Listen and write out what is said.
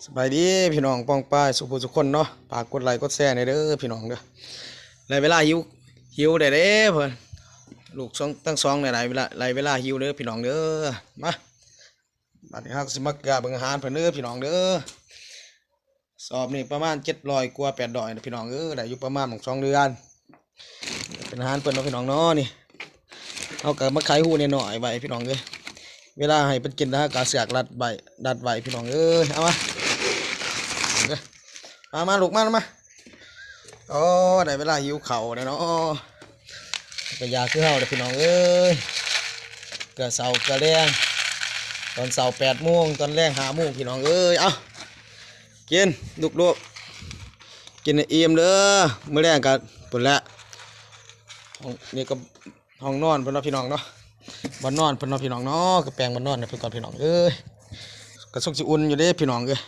ສະບາຍດີພີ່ນ້ອງປ້ອງປາຍສູ່ຜູ້ສູ່ຄົນເນາະ, ຝາກກົດໄລກົດແຊແດ່ເດີພີ່ນ້ອງເດີ. ໄດ້ເວລາຫິວ ຫິວແດ່ເດີເພິ່ນ ລູກສອງ ທັງສອງໄດ້ເວລາ ໄດ້ເວລາຫິວເດີພີ່ນ້ອງເດີ. ມາ ບາດນີ້ເຮົາກໍຊິມາເກືອເບິ່ງອາຫານເພິ່ນເດີພີ່ນ້ອງເດີ. ສອບນີ້ປະມານເຈັດຮ້ອຍກວ່າແປດຮ້ອຍນະພີ່ນ້ອງເອີຍ, ໄດ້ຢູ່ປະມານສອງເດືອນ. ເປັນອາຫານເພິ່ນເນາະພີ່ນ້ອງເນາະ. ນີ້ເຮົາກໍມາໄຂຮູນ້ອຍໆໄວ້ພີ່ນ້ອງເອີຍ, ເວລາໃຫ້ເພິ່ນກິນແລ້ວເຮົາກໍເອົາເຊືອກລັດໄວ້ ລັດໄວ້ພີ່ນ້ອງເອີຍ. ເອົາມາ ມາ ມາລູກມາ ມາ. ໂອ້ ໄດ້ເວລາຫິວເຂົ້າແລ້ວເນາະ, ກໍຢາກຄືເຮົາແຫຼະພີ່ນ້ອງເອີຍ. ເກືອເຊົ້າເກືອແລງ, ຕອນເຊົ້າແປດໂມງ ຕອນແລງຫ້າໂມງພີ່ນ້ອງເອີຍ. ເອົາ ກິນລູກໆ ກິນໃຫ້ອີ່ມເດີ. ມື້ແລງກໍພຸ້ນແຫຼະ, ຫ້ອງ ນີ້ກໍຫ້ອງນອນເພິ່ນເນາະພີ່ນ້ອງເນາະ, ບ່ອນນອນເພິ່ນເນາະພີ່ນ້ອງເນາະ. ກໍແປງບ່ອນນອນໃຫ້ເພິ່ນກ່ອນພີ່ນ້ອງເອີຍ. ກໍສຸກຊິອຸ່ນຢູ່ເດ້ພີ່ນ້ອງເອີຍ.